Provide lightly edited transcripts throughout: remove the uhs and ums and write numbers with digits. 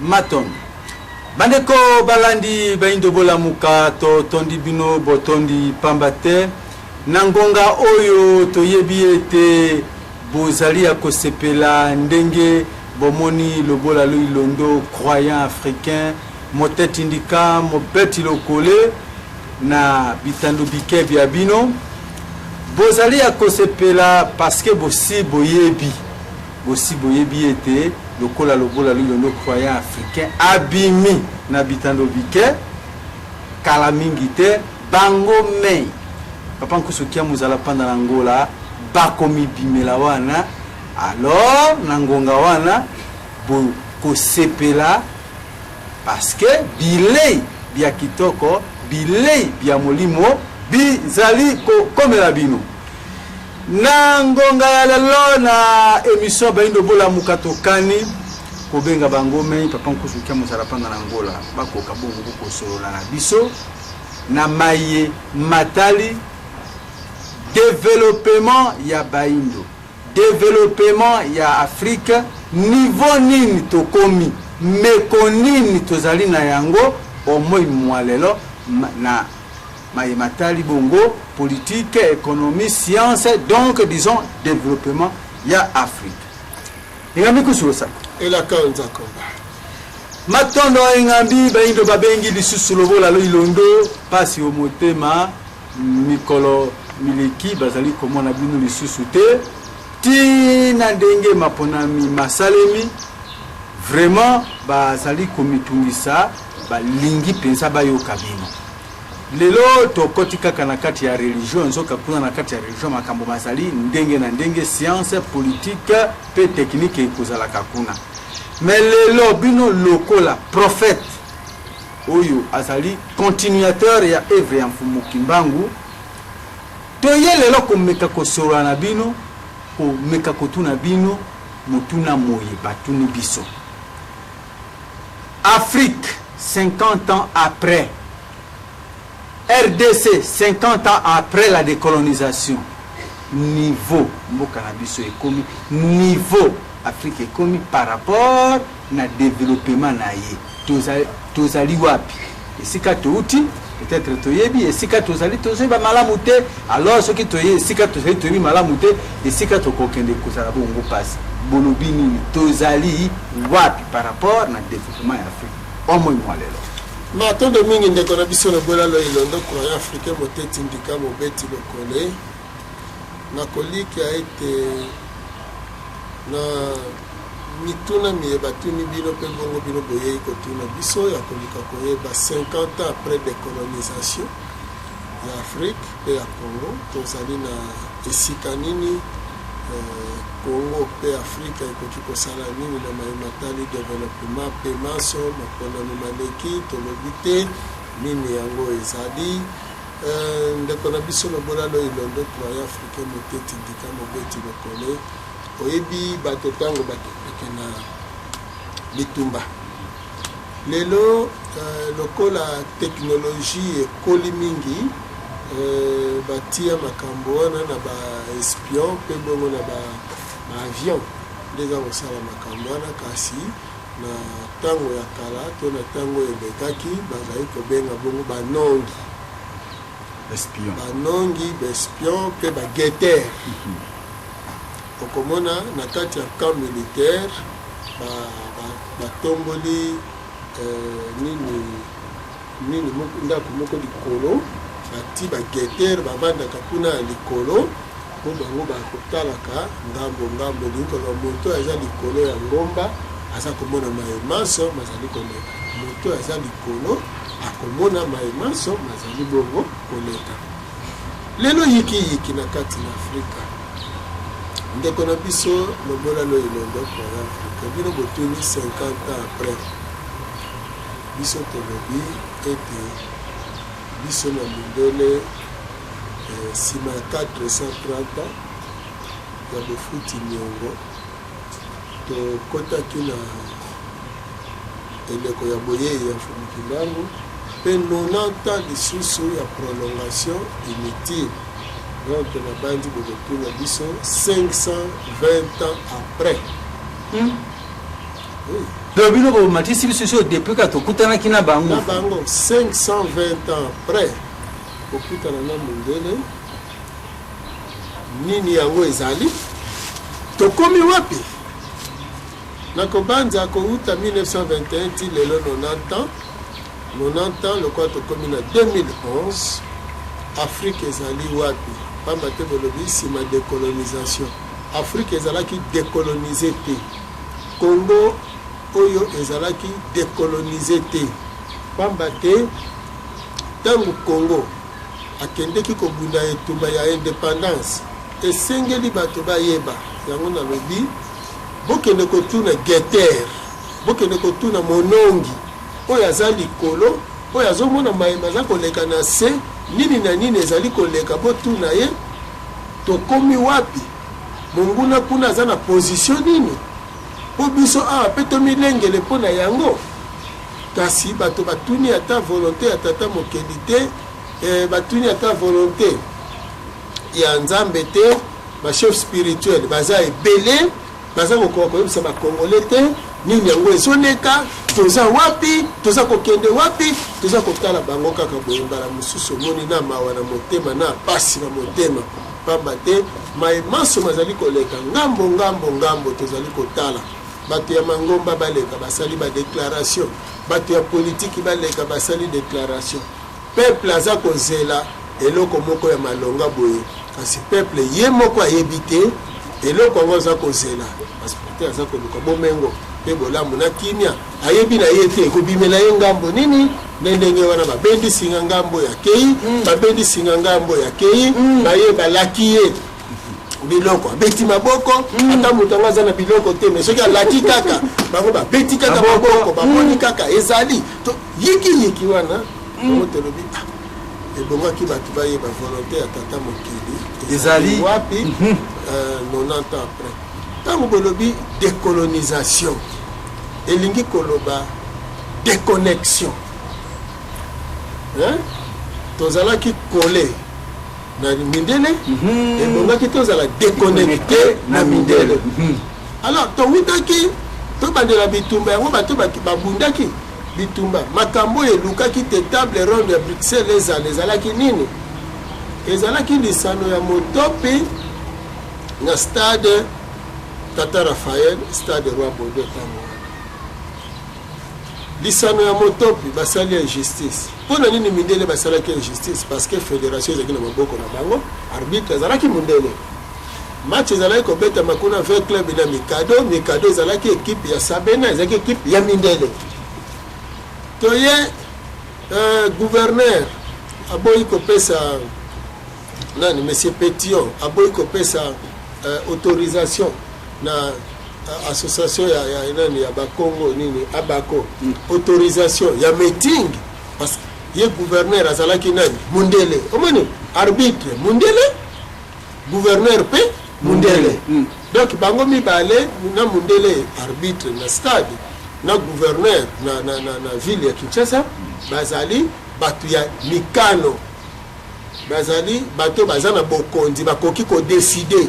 Matondo. Bandeko balandi bayindo bolamuka totondi bino botondi pamba te na ngonga oyo toyebi ete bozali ya kosepela ndenge bomoni lobola loilondo croyant africain moteti ndika mobeti lokole na bitando bike bya bino bozali ya kosepela parce bosi boyebi bosi boyebi ete lokola lobola loilondo croyant africain abimi na bitando bike kala mingi te bango mei papa nkusu kiamu zala panda na ngola bakomibimela wana alors na ngonga wana bokosepela parce que bilei bya kitoko bilei bya molimo bizali kokomela bino na ngonga ya lelo na émission bayindo bolamuka tokani kobenga bango mei papa nkusu kiamu zala panda na ngola bakoka bongo kosolola na biso na maye matali développement ya bayindo développement ya Afrique niveau nini tokomi meko nini tozali na yango omoi mwa lelo na maye matali bongo politique économie science donc disons développement ya Afrique engambi kusulosa elaka nzakomba matondo engambi bayindo babengi lisusu lobola loilondo pasi o motema mikolo mileki bazali komona bino lisusu te tina ndenge maponami masalemi vraiment bazali komitungisa balingi mpenza bayoka bino lelo tokoti kaka na kati ya religion nzoka kuna na kati ya religion makambo mazali ndenge na ndenge science politique pe technique ekozalaka kuna mais lelo bino lokola prophète. Oyo azali continuateur ya œuvre ya Mfumu Kimbangu. Toye lelo komeka kosolola na bino, komeka kotuna bino motuna moye batuni biso. Afrique 50 ans après, RDC 50 ans après la décolonisation, niveau mboka na biso ekomi, niveau Afrique ekomi par rapport na développement na ye, tozali wapi? Esika touti, peut-être toyebi esika tozali, tozoyeba malamu te. Alors soki toye esika tozali, toyebi malamu te esika tokokende, kozala bongo mpasi. Bolobi nini? Tozali wapi par rapport na développement ya Afrique omoi mwa lelo? Matondo mingi, ndeko na biso Lobolalo Ilondo, croyant africain, moteti ndika, mobeti lokole. Nakolikia ete na mituna miye batuni bino mpe bongo bino boyei kotuna biso ya koluka koyeba 50 ans après décolonisation ya Afrique mpe ya Congo, tozali na esika nini, Congo mpe Afrika ekoki kosala nini na maye matali développement mpe manso maponami maleki, tolobi te nini yango ezali. Ndeko na biso Lobolalo Ilondo, croyant africain, moteti ndika, mobeti lokole, oyebi bato ntango bakendeke na bitumba lelo, lokola technologie ekoli mingi, batia makambo wana na baespion mpe bongo na baavion nde eza kosala makambo wana. Kasi na ntango ya kala to na ntango elekaki, bazali kobenga bongo banongi. Espion. Banongi, baespion mpe baguetteurs. Okomona na kati ya camp militaire batomboli nini nini, ndako moko likolo, bati baguetteurs, bavandaka kuna ya likolo mpo bango bakotalaka ngambo ngambo. Elingi koloba moto aza likolo ya ngomba aza komona maye manso mazali koleka. Moto aza likolo akomona maye manso mazali bongo koleka. Lelo yikiyiki na kati na Afrika, ndeko na biso Lobolalo Ilondo, croyant africain, bino botuni 50 ans après, biso tolobi ete biso na mindele, nsima ya 430 ans ya bofuti niongo, tokɔtaki na eleko ya boyei ya Mfumu Kimbangu mpe 90 ans lisusu ya prolongation inutile. Donc nabandi bokotuna biso 520 ans après. Oui. Donc bino bomatisi biso so depuis ka tokutanaki na bango. Na bango, 520 ans après kokutana na mondele, nini yango ezali, tokomi wapi? Nakobanza kouta 1921 ti lelo 90 ans, 90 ans lokola tokomi na 2011, Afrique ezali wapi? Pamba te bolobi nsima décolonisation, Afrique ezalaki décolonisé te, Congo oyo ezalaki décolonisé te, pamba te ntango Congo akendeki kobunda etumba ya indépendance, esengeli bato bayeba yango. Nalobi bokende kotuna guetteur, bokende kotuna monongi oyo aza likolo, oyo azomona mayema aza koleka na se, nini na nini ezali koleka. Botuna ye tokomi wapi, monguna kuna aza na position nini, mpo biso awa mpe tomilengele mpo na yango. Kasi bato batuni ata volonté ya tata mokeli te, batuni ata volonté ya Nzambe te. Bachef spirituel baza ebele, baza kokoka koyebisa bakongole te nini yango ezoleka, toza wapi, toza kokende wapi. Toza kotala bango kaka boye. Mbala mosusu omoni na mawa na motema, na pasi na motema, pamba te maye manso mazali koleka ngambo ngambo ngambo. Tozali kotala bato ya mangomba baleka, basali badéclaration, bato ya politiki baleka, basali déclaration. Peuple aza kozela eloko moko ya malonga boye, kasi peuple ye moko ayebi te eloko yango aza kozela, parce que aza koluka bomengo mpe bolamu na kimia, ayebi na ye te ekobimela ye ngambo nini. Nde ndenge wana babendi singa ngambo ya kei, babendi singa ngambo ya kei, baye balaki ye biloko, abeti maboko. Ata moto yango aza na biloko te, mais soki alaki kaka, bango babeti kaka maboko, bamoni kaka ezali. Yikiyiki wana yango tolobi, ah, ebongaki bato bayeba volonté ya Tata Mokili ezali wapi. 90 ans après, ntango bolobi décolonisation, elingi koloba déconnexion, hein? Tozalaki collé na mindele, ebongaki tozala déconnecté na mindele. Alors towutaki, tobandela bitumba yango, bato babundaki bitumba. Makambo oyo elukaki te table ronde ya Bruxelles ezala, ezalaki nini? Ezalaki lisano ya motopi na stade Tata Raphaël, stade Roi Baudouin. Ntango wana lisano ya motopi, basali injustice. Mpo na nini mindele basalaki injustice? Parce que fédération ezalaki na maboko na bango, arbitre azalaki mondele. Match ezalaki kobetama kuna, V Club na Mikado. Mikado ezalaki équipe ya Sabena, ezalaki équipe ya mindele. Toye, gouverneur aboyi kopesa nani, monsieur Pétion aboyi kopesa autorisation na association ya nani, ya Bakongo nini, Abako, autorisation ya meeting, parce que ye gouverneur azalaki nani? Mundele. Omoni, arbitre mundele, gouverneur mpe mundele. Donc bango mibale, na mundele arbitre na stade, na gouverneur na ville ya Kinshasa, bazali bato ya mikano, bazali bato baza na bokonzi, bakoki kodécider.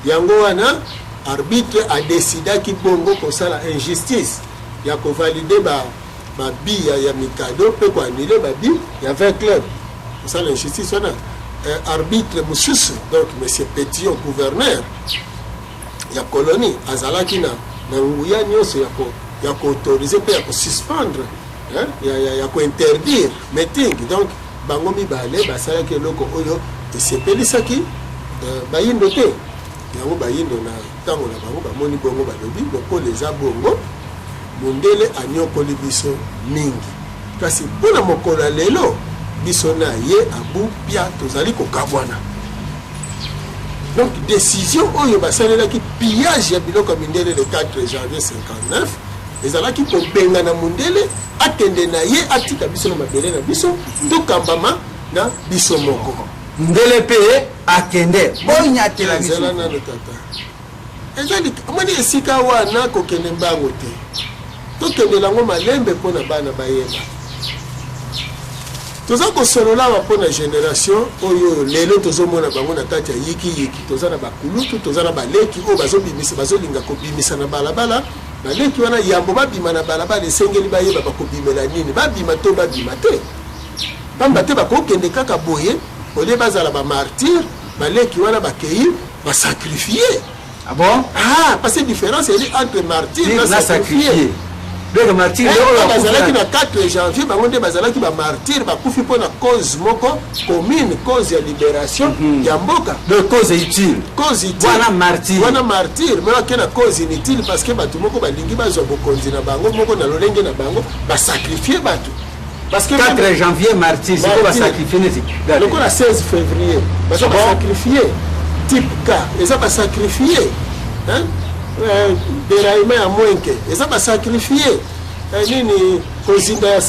Yango wana arbitre adécidaki bongo kosala injustice ya kovalider babi ya Mikado mpe koannuler babi ya V Club. Kosala injustice wana, arbitre mosusu, donc monsieur Pétion, gouverneur ya colonie, azalaki na nguya nyonso ya koautoriser mpe ya kosuspendre, hein, ya kointerdire meeting. Donc bango mibale basalaki eloko oyo esepelisaki bayindo te. Yango bayindo na ntango na bango bamoni bongo, balobi lokola eza bongo, mondele anyokoli biso mingi, kasi mpona mokolo ya lelo biso na ye abu pia tozali kokabwana. Donc décision oyo basalelaki pillage ya biloko ya mindele le 4 janvier 59 ezalaki kobengana mondele, akende na ye, atika biso na mabele na biso, tokambama na biso moko. Ndele mpe akende, bonyatela biso. Ezala nano, tata, eza omoni esika wana kokende mbango te, tokendela yango malembe mpo na bana bayeba. Toza kosolola awa mpo na génération oyo lelo tozomona bango na kati ya yikiyiki. Toza na bakulutu, toza na baleki oyo bazobimisa, bazolinga kobimisa na balabala. Baleki wana, yambo babima na balabala, esengeli bayeba bakobimela nini, babima to babima te, pamba te bakokende kaka boye. Olie bazala bamartyrs, baleki wana bakei basacrifier. Ah bon? Ah, parce que différence ezali entre martyr na sacrifié. Sacrifié, donc martyr nde oyo bazalaki na 4 janvier, bango nde bazalaki bamartyrs, bakufi mpo na cause moko commune, cause ya libération ya mboka. De cause utile. Cause utile. Wana martyr. Wana martyr, mais bake na cause inutile, parce que bato moko balingi bazwa bokonzi na bango moko na lolenge na bango, basacrifier bato, parce que 4 janvier martyr, sikoyo basacrifier neti lokola 16 février baza basacrifier, type K eza basacrifier, hein? Déraillement ya Mwenke eza basacrifier, nini, kozinda ya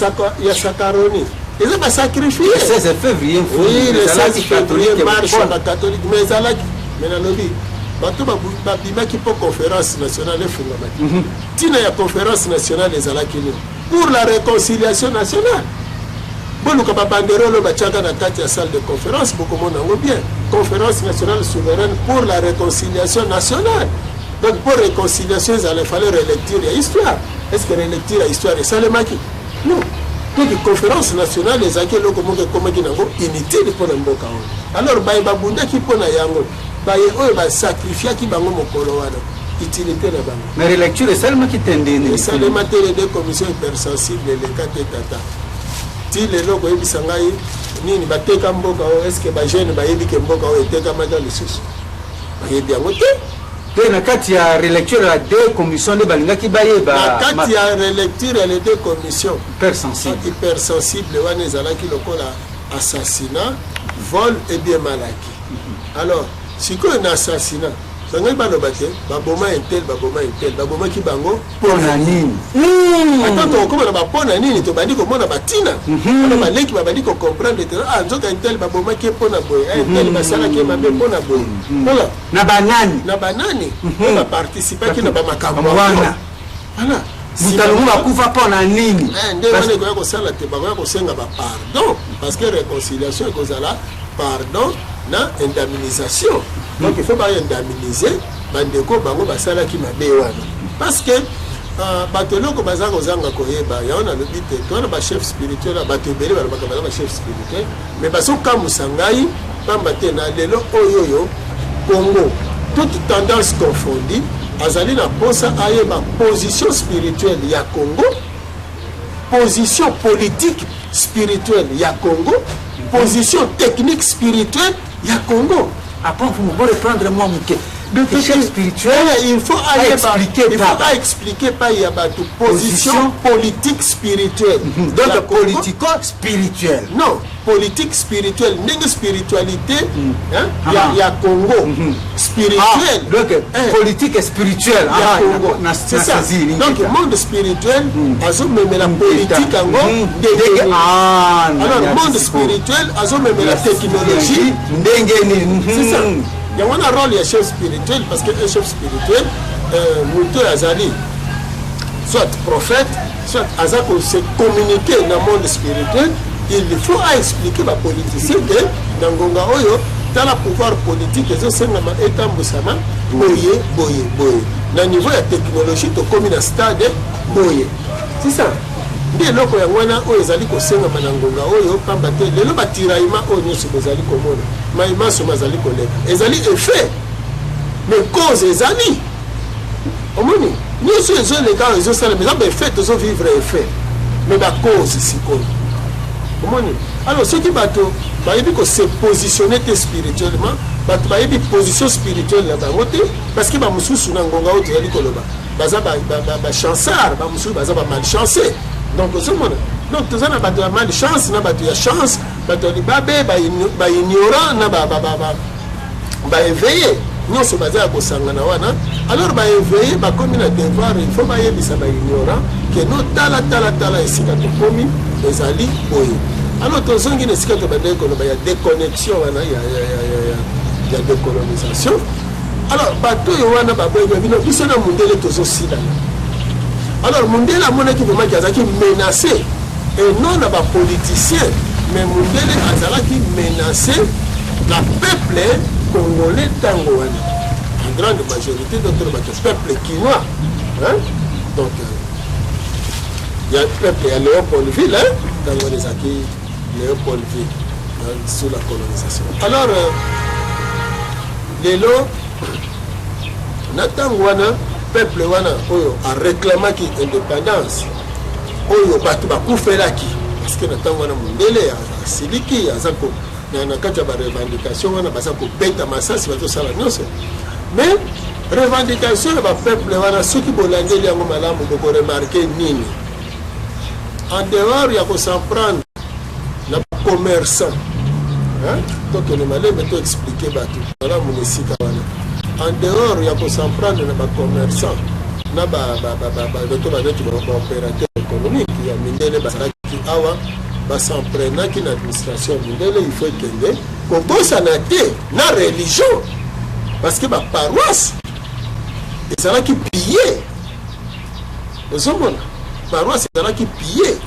Sakaroni eza basacrifier. 16 février. Oui, le 16 février, marche ya bacatholique, mais ezalaki, mais nalobi bato babimaki mpo conférence nationale efungamaki. Ntina ya conférence nationale ezalaki nini? Pour la réconciliation nationale. Boluka babanderole oyo batiaka na kati ya salle de conférence, bokomona yango bien: Conférence nationale souveraine pour la réconciliation nationale. Donc mpo réconciliation ezala, efale relecture ya histoire. Est ce que relecture ya histoire esalemaki? Non. Donc conférence nationale ezalaki eloko moko ekomaki nango inutile mpo na mboka oyo. Alors baye babundaki mpo na yango, baye oyo basacrifiaki bango mokolo wana, utilité na bango? Mais relecture esalemaki te ndeni? Esalema te. Les deux commissions hypersensible eleka te, tata. Ti lelo koyebisa ngai nini bateka mboka oyo? Est-ce bajeunes bayebi ke mboka oyo etekamaka lisusu? Bayebi yango te. Te, na kati ya relecture ya deux commissions nde balingaki bayeba. Na kati ya relecture ya les deux commissions hypersensible. Hypersensible wana ezalaki lokola assassinat, vol et bien malaki. Alors sikoyo na assassinat Bangai baloba te baboma un tel, baboma un tel, babomaki bango mpo na nini? Ata tokokoma na bapo na nini, tobandi komona batina wana, baleki babandi kocomprendre te: ah, nzoka un tel babomaki ye mpo na boye, un tel basalaki ye mabe mpo na boye. Voilà. Na banani? Na banani oyo baparticipaki na bamakambo wana. Voilà. Moto alongo bakufa mpo na nini? Nde wana ekoya kosala te, bakoya kosenga bapardon, parce que réconciliation ekozala pardon na indemnisation. Donc il faut baindemniser bandeko bango basalaki mabe wana, parce que bato eloko baza kozanga koyeba yango, nalobi te to wana bachef spirituel. Bato ebele balobaka baza bachef spirituel, mais bazokamwisa ngai, pamba te na lelo oyo Congo, toute tendance confondue, azali na posa ayeba position spirituelle ya Congo, position politique spirituelle ya Congo, position technique spirituelle ya Congo. Après, vous reprendre moi moke. Donc chef spirituel, il faut expliquer, il faut expliquer pas ya bato position politique spirituelle. Donc politico spirituel? Non, politique spirituelle, ndenge spiritualité, hein, ya Congo spirituel. Ah, donc politique spirituelle ya Congo. C'est ça. Donc monde spirituel azomemela politique yango ndenge, alors monde spirituel azomemela technologie ndenge nini? C'est ça. Yango wana rôle ya chef spirituel, parce que un chef spirituel, moto oyo azali soit prophète, soit aza kose communiquer na monde spirituel, il faut aexpliquer bapoliticien ke na ngonga oyo, tala, pouvoir politique ezosengama etambwisama boye, boye, boye, na niveau ya technologie tokómi na stade boye. C'est ça nde eloko yango wana oyo ezali kosengama na ngonga oyo, pamba te lelo batiraillement oyo nyonso bozali komona, mai maso azali koleka, ezali effet, mais cause ezali. Omoni nyonso ezoleka oyo ezosalema eza baeffet, tozovivre effet, mais bacause sikoyo omoni. Alors soki bato bayebi kose positionner te spirituellement, bato bayebi position spirituelle na bango te, parce que bamosusu na ngonga oyo tozali koloba baza bachancard, bamosusu baza bamalchancé. Donc ozomona, donc toza na bato ya malchance na bato ya chance, bato ya libabe, baignorant na baéveillé, nyonso baza ya kosangana wana. Alors baéveillé bakomi na devoir, il faut bayebisa baignorant ke no, tala, tala, tala esika tokomi ezali boye. Alors tozongi na esika tobandaki koloba ya déconnexion wana ya décolonisation. Alors bato oyo wana baboyi bino, biso na mundele tozosilana. Alors mundele amonaki vraiment azalaki menacé, et non na bapoliticien, mais mundele azalaki menacé na peuple congolais ntango wana en grande majorité. Donc tolobaki peuple kinois, hein? Donc ya peuple ya Léopoldville, hein? Ntango wana ezalaki Léopoldville sous la colonisation. Alors lelo na ntango wana, peuple wana oyo aréclamaki indépendance, oyo bato bakufelaki, parce que na ntango wana mondele asiliki, aza na kati ya barevendication wana, baza kobeta masasi, bazosala nyonso. Mais revendication ya bapeuple wana, soki bolandeli yango malamu, bokoremarquer nini? En dehors ya kos'en prendre na bacommerçant, tokende malembe, to expliquer bato malamu na esika wana. En dehors ya kos'en prendre na bacommerçant na bato baneti baopérateur économique ya mindele bazalaki awa, bas'en prenaki na administration ya mindele, il faut ekende kobosana te na religion, parce que baparoisse ezalaki pillé. Ozomona, paroisse ezalaki pillé.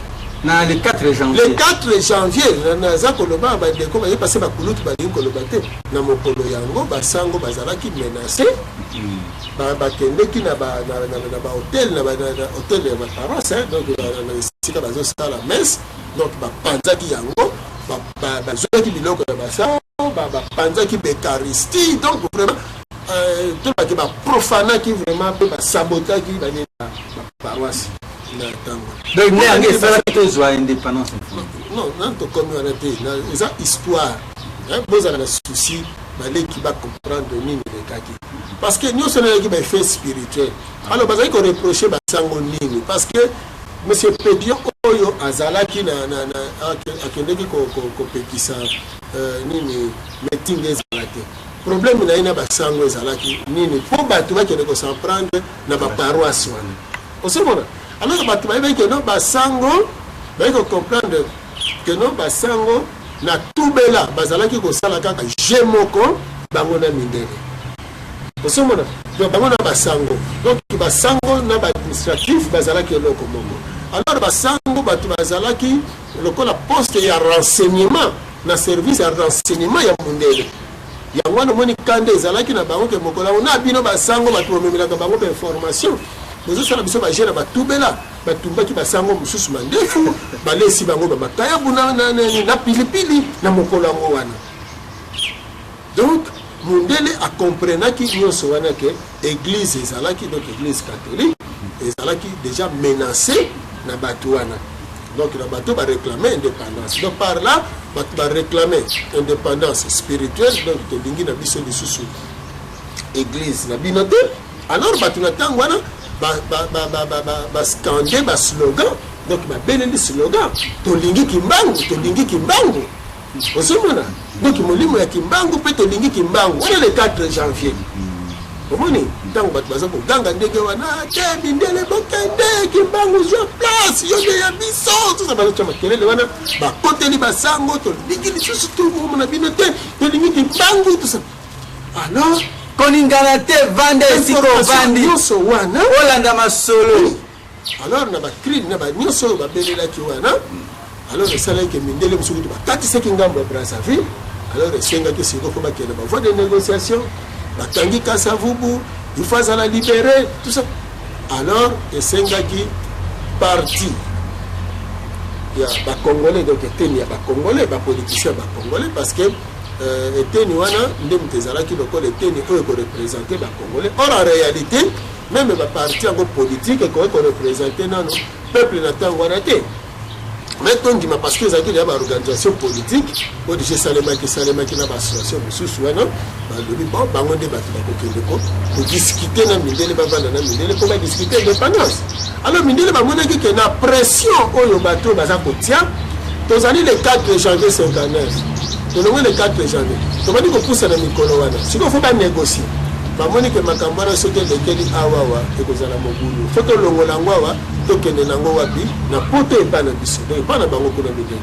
Na le 4 janvier. Le 4 janvier, naza koloba, bandeko baye pase, bakulutu balingi koloba te. Na mokolo yango basango bazalaki menacé, bakendeki na bahotel, na hotel ya baparoisse, donc na esika bazosala messe. Donc bapanzaki yango, bazwaki biloko ya basango, bapanzaki baeucharistie. Donc vraiment tolobaki baprofanaki vraiment mpe basabotaki banini, baparoisse na ntango. Donc nde yango esalaki tozwa indépendance? Non, nani tokomi wana te, eza histoire. Bozala na souci, baleki bacomprendre nini elekaki, parce que nyonso nayaki baeffet spirituel. Alors bazali koreproche basango nini? Parce que monsieur Pétion oyo azalaki na akendeki kopekisa nini, meeting ezala te. Problème na ye na basango ezalaki nini? Mpo bato bakende ko s'en prendre na baparoisse wana, ozomona. Alors bato bayebaki ke no basango, baye kocomprendre ke no basango na tubela bazalaki kosala kaka jeu moko, bango na mindele, ozomona. Donc bango na basango, donc basango na baadministratif bazalaki eloko moko. Alors basango, bato bazalaki lokola poste ya renseignement na service ya renseignement ya mundele. Yango wana omoni kanda ezalaki na bango ke mokolo yango na bino basango, bato bomemelaka bango bainformation, bozosala biso bajeu na batubela. Batumbaki basango mosusu mandefu, balesi bango bamakayabu na pilipili na mokolo yango wana. Donc mundele akomprenaki nyonso wana ke église ezalaki, donc église catholique ezalaki déjà menacé na bato wana, donc na bato baréclame indépendance. Donc par là bato baréclame indépendance spirituelle, donc tolingi na biso lisusu église na bino te. Alors bato na ntango wana bascander baslogan, donc babeleli slogan: "Tolingi Kimbangu, tolingi Kimbangu." Ozomona, donc molimo ya Kimbangu mpe tolingi Kimbangu wana le 4 janvier. Omoni ntango bato baza koganga ndenge wana te: "Mindele bokende, Kimbangu zwa place, yo nde ya biso." Toza bazotya makelele wana, bakoteli basango: "Tolingi lisusu tomona bino te, tolingi Kimbangu." Tosa alors Koningana te, vanda esika ovandi. Nyonso wana. Olanda masolo. Alors na bacrime na banyonso oyo babelelaki wana, alors esalaki mindele mosusu kutu bakatisaki ngambo ya Brazzaville. Alors esengaki sikoyo mpo bakende bavoie de négociation. Bakangi Kasavubu, il faut azala libéré, tout ça. Alors esengaki parti ya bacongolais, donc eteni ya bacongolais, bapoliticien ya bacongolais, parce que eteni wana nde moto ezalaki lokola eteni oyo ekoreprésente bacongolais. Or en réalité, même baparti yango politique ekoki koreprésente nano peuple na ntango wana te. Mais tondima, parce que ezalaki deya baorganisation politique oyo deja esalemaki na baassociation mosusu wana. Balobi: bon, bango nde bato bakokende kodiscuter na mindele, bavanda na mindele mpo badiscuter indépendance. Alors mindele bamonaki ke na pression oyo bato oyo baza kotia, tozali le 4 janvier 59, tolongwe le 4 janvier, tobandi kopusa na mikolo wana, sikoyo faut banégocie. Bamoni ke makambo wana soki elekeli awawa, ekozala mobulu. Faut tolongola yango awa, tokende nango wapi? Na poto epai na biso, donc epai na bango kuna mindele.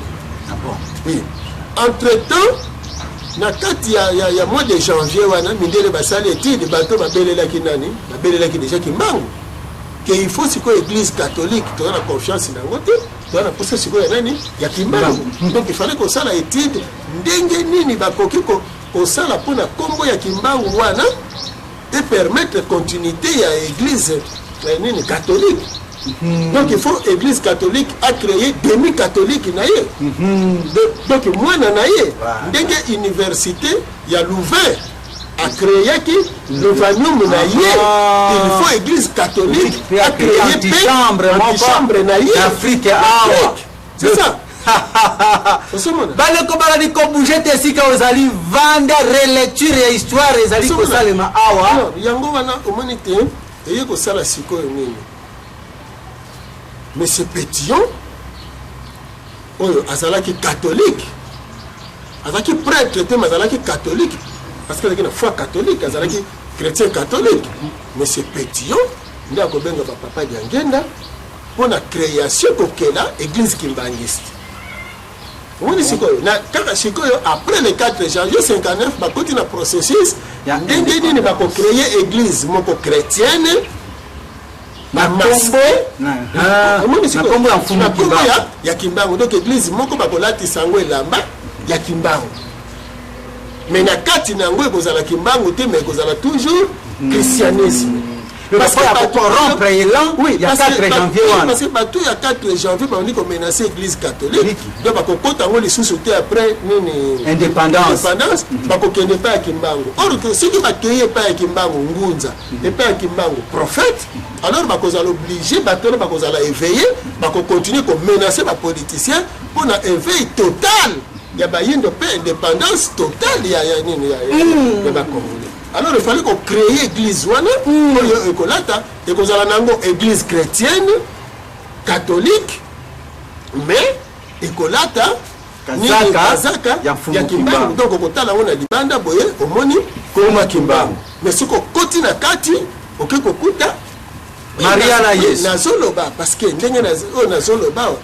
Ah bon. Oui, entre temps na kati ya mois de janvier wana, mindele basali étude. Bato babelelaki nani? Babelelaki déjà Kimbangu, ke il faut sikoyo église catholique, toza na confiance nango te, toza na posa sikoyo ya nani? Ya Kimbangu. Donc il fallait kosala étude ndenge nini bakoki kosala mpona nkombo ya Kimbangu wana et permettre continuité ya église nini, catholique. Donc il faut église catholique a créé demi catholique na ye, donc mwana na ye, ndenge université ya Louvain acréaki Lovanium na ye. Il faut église catholique Mpe acréé antichambre moko antichambre na ye na Afrique awa. C'est ça, ozomona. Bandeko balali, kobouger te esika ozali, vanda. Relecture ya histoire ezali Ozomona. kosalema awa. Alors, yango wana omoni te eye kosala sikoyo nini? Monsieur Pétion oyo azalaki catholique, azalaki prêtre te, mais azalaki catholique parce que azalaki na foi catholique, azalaki chrétien catholique. Monsieur Pétion nde akobenga bapapa Diangenda mpo na création, kokela église kimbangiste. Omoni sikoyo na kaka sikoyo après le 4 janvier 59, bakoti na processus Ya ndenge nini bakocréer église moko chrétienne Na bamasque. Omoni na sikoyo nkombo ya mfumu na nkombo Kimbangu. ya Kimbangu. Donc église moko bakolatisa yango elamba ya Kimbangu, mais na kati na yango ekozala Kimbangu te, mais ekozala toujours christianisme. Parce que ya kocorrompre élan ya parce que 4 janvier wana. Parce que bato ya 4 janvier babandi komenacer église catholique. Catholique. Donc bakokota yango lisusu te après nini? Indépendance. Indépendance. Bakokende epai ya Kimbangu. Or que soki bakei epai ya Kimbangu ngunza, epai ya Kimbangu prophète, alors bakozala obligé, bato wana bakozala éveillé, bakocontinue komenacer bapoliticien mpona éveil total ya bayindo mpe indépendance totale ya nini, ya bacongolais. Alors il fallait kocréer église wana oyo ekolata, ekozala nango église chrétienne catholique, mais ekolata Nini? Kazaka ya Mfumu ya Kimbangu. Kimbangu. Donc okotala yango na libanda boye, omoni Koma Kimbangu. Mais soki okoti na kati, okoki kokuta Maria na Yesu. Nazoloba parce que ndenge oyo nazoloba awa,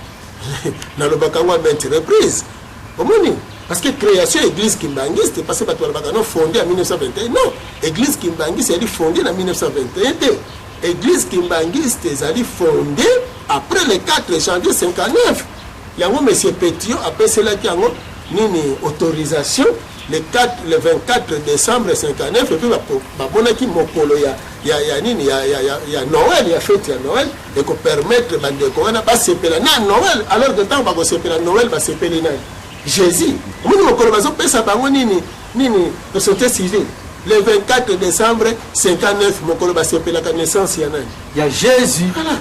nalobaka yango à maintes reprises, omoni, parce que création ya église kimbangiste, parce que bato balobaka non, fondé en 1921. Non, église kimbangiste ezali fondé na 1921 te. Église kimbangiste ezali fondé après le 4 janvier 59. Yango monsieur Pétion apeselaki yango nini, autorisation, le 4, le 24 décembre 59. Et puis bamonaki mokolo ya nini, ya Noël, ya fête ya Noël, ekopermettre bandeko wana basepela na Noël. Alors que ntango bakosepela Noël, basepeli nani? Jésus. Omoni mokolo bazopesa bango nini nini, société civile, le 24 décembre 59, mokolo basepelaka naissance ya nani? Ya Jésus. Voilà.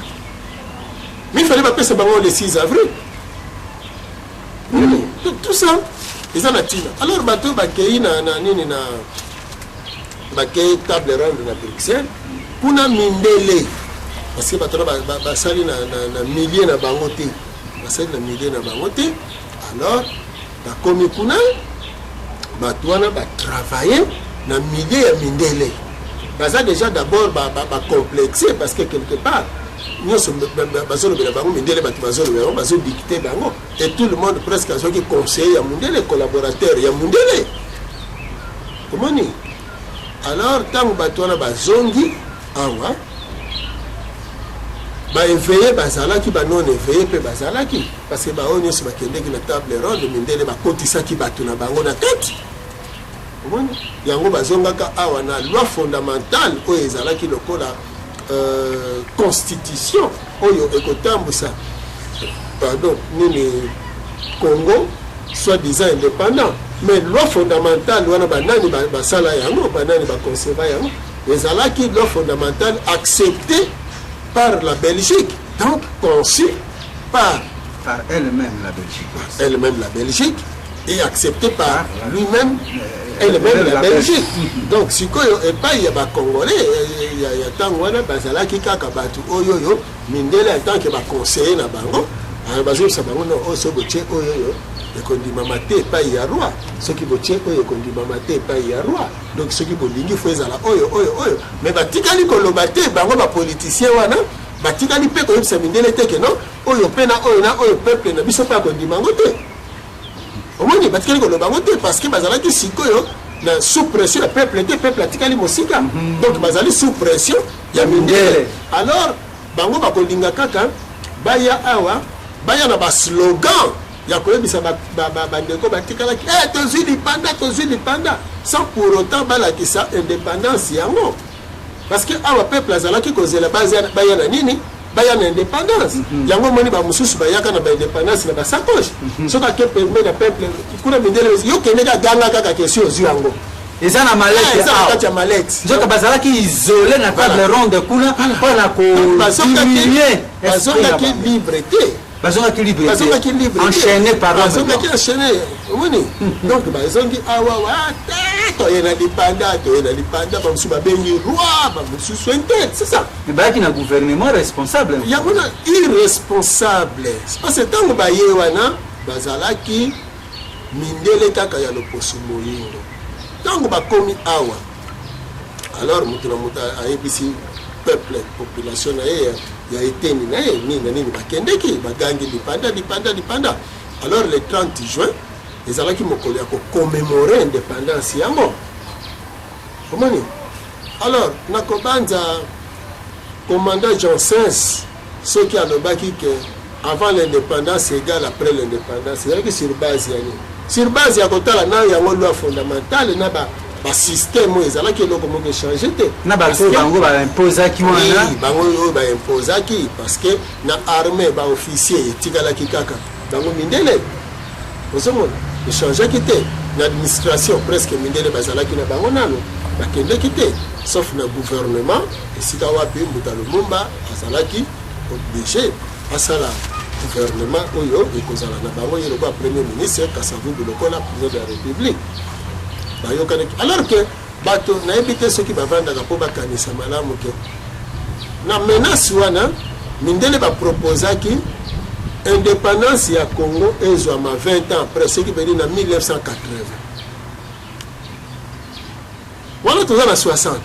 Mais il fallait bapesa bango le 6 avril. Nini? Tout ça eza na ntina. Alors bato bakei na nini, na bakei table ronde na Bruxelles kuna, mindele, parce que bato wana basali na milieu na bango te, basali na milieu na bango te. Alors bakomi kuna, bato wana batravaille na milieu ya mindele, baza déjà d'abord bacomplexe, parce que quelque part nyonso bazolobela bango mindele, bato bazolobela bango, bazodicte bango, et tout le monde presque azwaki conseiller ya mundele, collaborateur ya mundele, omoni. Alors ntango bato wana bazongi awa, baéveillé bazalaki, banon éveillé mpe bazalaki, parce que baoyo nyonso bakendeki na table ronde, mindele bakotisaki bato na bango na kati, omoni. Yango bazongaka awa na loi fondamentale oyo ezalaki lokola constitution oyo ekotambusa, pardon, nini, Congo soi-disant indépendant. Mais loi fondamentale wana, banani basala yango, banani baconserva yango? Ezalaki loi fondamentale acceptée par la Belgique, donc conçue par Par elle-même, la Belgique. Elle-même, la Belgique, et acceptée par Par lui-même, elle-même, la la Belgique. Donc sikoyo epai ya bacongolais ya ntango wana, bazalaki kaka bato oyo oyo mindele en tant que baconseiller na bango bazobisa bango: no, oyo soki botie oyo oyo ekondimama te epai ya roi, soki botie oyo ekondimama te epai ya roi, donc soki bolingi, faut ezala oyo oyo oyo. Mais batikali koloba te, bango bapoliticien wana batikali mpe koyebisa mindele te ke non, oyo mpe na oyo na oyo, peuple na biso mpe akondima yango te. Omoni, batikali koloba yango te parce que bazalaki sikoyo na sous pression ya peuple te, peuple atikali mosika, donc bazali sous pression ya mindele. Alors bango bakolinga kaka baya awa, baya na baslogan ya koyebisa bandeko batikalaki: eh, tozwi lipanda, tozwi lipanda, sans pour autant balakisa indépendance yango, parce que awa peuple azalaki kozela baya na nini, baya na indépendance yango. Omoni, bamosusu bayaka na baindépendance na basacoche. Soki ake pembeni na peuple kuna, mindele: yo kende ka ganga kaka, question ozwi yango. Eza na mallette. Eza na kati ya mallette. Nzoka bazalaki isolé na table ronde kuna mpona kodiminuer. Bazongaki libre te. Bazongaki libre. Bazongaki libre. Enchaîné par Bazongaki enchaîné, omoni. Donc bazongi awa wa te, toye na lipanda, toye na lipanda, bamosusu babengi roi, bamosusu intel, c'est ça. Mais bayaki na gouvernement responsable. Yango na irresponsable, parce que ntango baye wana, bazalaki mindele kaka ya loposo moyindo. Ntango bakomi awa, alors moto na moto ayebisi peuple, population na ye ya eteni na ye nini na nini. Bakendeki, bagangi lipanda, lipanda, lipanda. Alors le 30 juin ezalaki mokolo ya kocommémorer indépendance yango, omoni. Alors nakobanza commandant Janssens soki alobaki ke avant l'indépendance égale après l'indépendance, ezalaki sur base ya nini? Sur base ya kotala na yango loi fondamentale na basystème oyo ezalaki, eloko moko échange te. Na bato bango baimposaki wana. Bango oyo baimposaki, parce que na armée baofficier etikalaki kaka bango mindele, ozomona, echangeaki te. Na administration presque mindele bazalaki na bango, nano bakendeki te, sauf na gouvernement esika wapi Mbuta Lumumba azalaki obligé asala gouvernement oyo ekozala na bango, ye lokola premier ministre, Kasavubu lokola président de la République. Bayokanaki. Alors que bato nayebi te soki bavandaka mpo bakanisa malamu ke na menace wana mindele baproposaki. Indépendance ya Congo ezwama 20 ans après, ce qui veut dire na 1980. Wana toza na 60,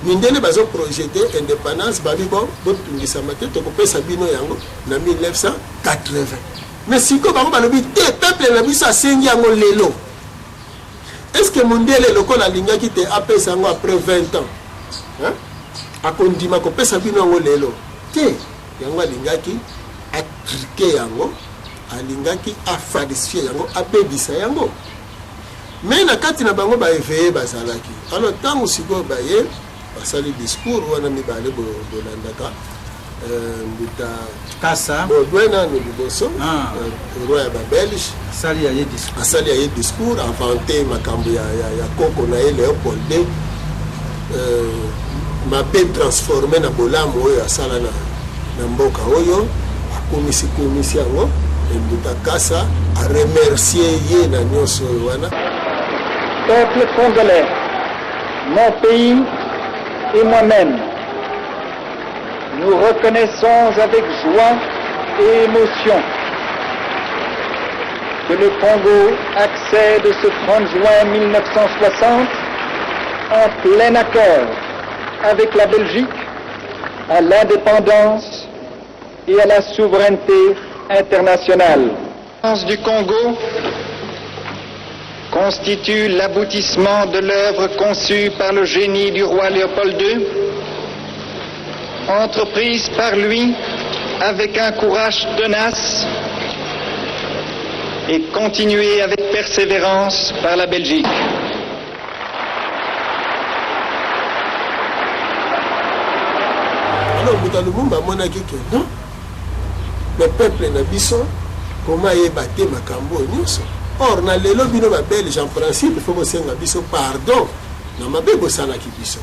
mindele bazoprojeter indépendance, babi bon, botungisama te, tokopesa bino yango na 1980. Mais sikoyo bango balobi te, peuple na biso asengi yango lelo. Est ce que mondele lokola alingaki te apesa yango après 20 ans, hein? Akondima kopesa bino yango lelo te. Yango alingaki atruquer yango, alingaki afalsifier yango, abebisa yango. Mais na kati na bango baéveillés bazalaki. Alors ntango sikoyo baye basali discours wana mibale, bolandaka mbuta Kasa. Baudouin nano liboso. Ah. Roi ya babelge. Asali ya ye discours. Asali ya ye discours, inventé makambo ya koko na ye Léopold II, mabe transformé na bolamu oyo asala na mboka oyo, akomisi komisi yango. Mbuta Kasa aremercier ye na nyonso oyo wana. Peuple congolais, mon pays et moi-même, nous reconnaissons avec joie et émotion que le Congo accède ce 30 juin 1960 en plein accord avec la Belgique à l'indépendance et à la souveraineté internationale. Du Congo constitue l'aboutissement de l'œuvre conçue par le génie du roi Léopold II, entreprise par lui avec un courage tenace et continuée avec persévérance par la Belgique. Alors mbuta Lumumba amonaki ke non, le peuple na biso koma ayeba te makambo oyo nyonso. Or na lelo bino babelge, en principe faut bosenga biso pardon na mabe bosalaki biso,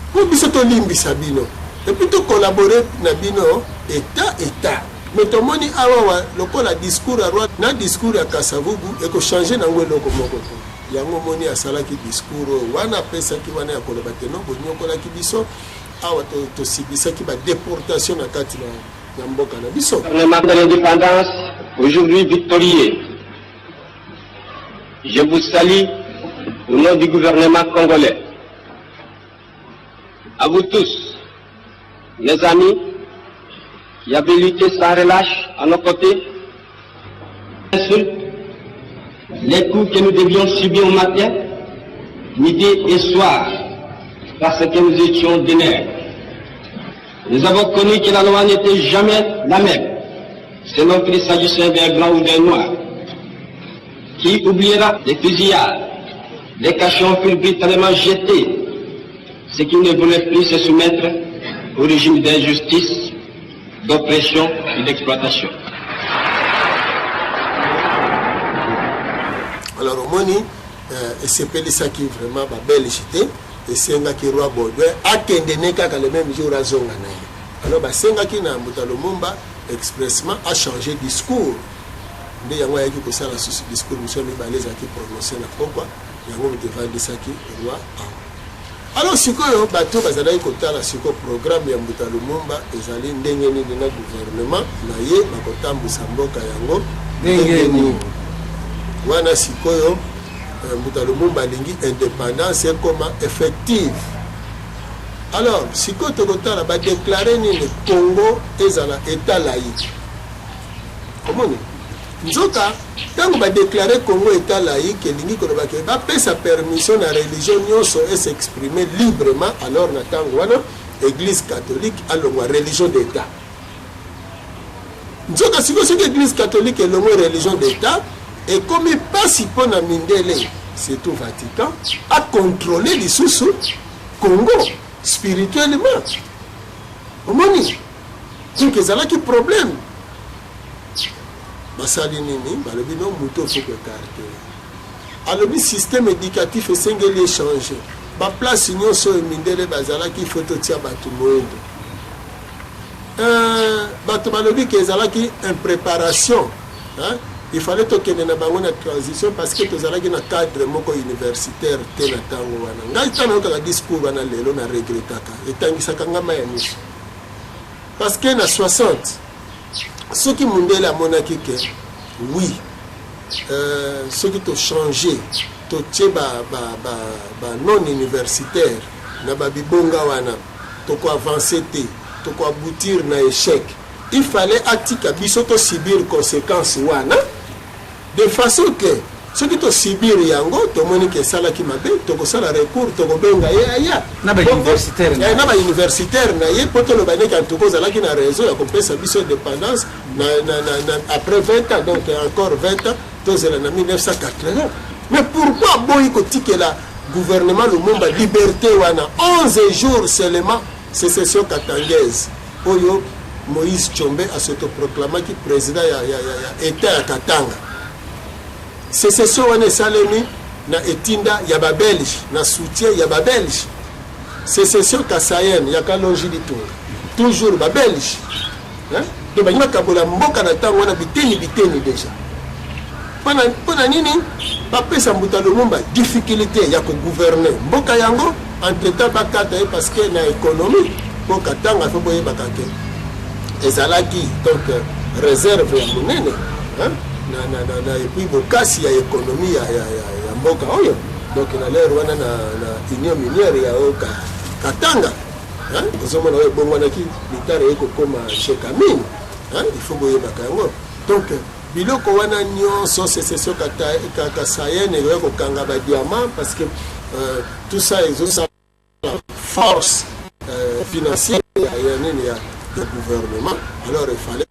mpo biso tolimbisa bino et puis tocollaborer na bino état état. Mais tomoni awawa lokola discours ya roi na discours ya Kasavubu ekochanger nango eloko moko te. Yango omoni asalaki discours oyo wana, apesaki wana ya koloba te no, bonyokolaki biso awa, tosibisaki badéportation na kati na mboka na biso. Gouvernement de l'indépendance, aujourd'hui victorieux, je vous salue au nom du gouvernement congolais. À vous tous, mes amis, qui avez lutté sans relâche à nos côtés, insultes, les coups que nous devions subir au matin, midi et soir, parce que nous étions des nègres. Nous avons connu que la loi n'était jamais la même, selon qu'il s'agissait d'un blanc ou d'un noir. Qui oubliera les fusillades, les cachots furent brutalement jetés, ceux qui ne voulaient plus se soumettre au régime d'injustice, d'oppression et d'exploitation. Alors omoni esepelisaki vraiment babelge te. Esengaki roi Baudouin akende ne kaka le même jour, azonga na ye. Alors basengaki na mbuta Lumumba expressement achanger discours. Nde yango ayaki kosala susu discours mosusu ya mibale, ezalaki prononcé na pokwa. Yango moto evandisaki roi awa. Alors sikoyo bato bazalaki kotala sikoyo programme ya mbuta Lumumba ezali ndenge nini, na gouvernement na ye bakotambusa mboka yango ndenge nini. Wana sikoyo mbuta Lumumba alingi indépendance ekoma effective. Alors sikoyo tokotala badéclarer nini, Congo ezala état laïque. Omoni nzoka ntango badéclarer Congo état laïque, elingi koloba ke bapesa permission na religion nyonso es'exprimer librement. Alors na ntango wana église catholique alongwa religion d'état. Nzoka sikoyo soki église catholique elongwe religion d'état, ekomi mpasi mpo na mindele, surtout Vatican, acontrôler lisusu Congo spirituellement. Omoni, donc ezalaki problème. Basali nini? Balobi no, moto faut koécarter. Alobi système éducatif esengeli échange, baplace nyonso oyo mindele bazalaki, faut totia bato moyindo. Bato balobi ke ezalaki impréparation, hein? Il fallait tokende na bango na transition parce que tozalaki na cadre moko universitaire te na ntango wana. Ngai ntango nayokaka discours wana lelo, na regrettaka, etangisaka nga mai ya miso, parce que na 60 Soki mundele amonaki ke oui, soki tochange, totie ba non universitaire na babibonga wana, tokoavance te, tokoaboutir na échec, il fallait atika biso tosubir conséquence wana, de façon que soki tosubir yango, tomoni ke esalaki mabe, tokosala recours, tokobenga ye aya. Na bauniversitaire na ye. Na bauniversitaire na ye, mpo toloba ndenge en tout cas ozalaki na raison ya kopesa biso indépendance na après 20 ans. Donc encore 20 ans tozela na 1980. Mais pourquoi boyi kotikela gouvernement Lumumba liberté wana? 11 jours seulement, sécession katangaise oyo Moïse Tshombe asautoproclamaki président ya état ya Katanga. Sécession wana esalemi na etinda ya Babelge, na soutien ya Babelge. Sécession kasaïenne ya Kalonji Litunga, toujours Babelge, hein? Donc bangi bakabola mboka na ntango wana biteni biteni déjà. Mpona nini? Bapesa mbuta Lumumba difficulté ya kogouverne mboka yango. Entre temps bakata ye, parce que na économie, mpo Katanga, fo boyebaka ke ezalaki donc réserve ya monene, hein? Na et puis bokasi ya économie ya mboka oyo. Donc na l'heure wana na Union minière ya oyo Katanga, hein? Ozomona oyo ebongwanaki litare eye kokóma Gécamines, hein? Il faut boyebaka yango. Donc biloko wana nyonso, sécession kasaïenne ekoya kokanga badiamant, parce que tout ça ezosala force financière ya nini, ya gouvernement. Alors il fallait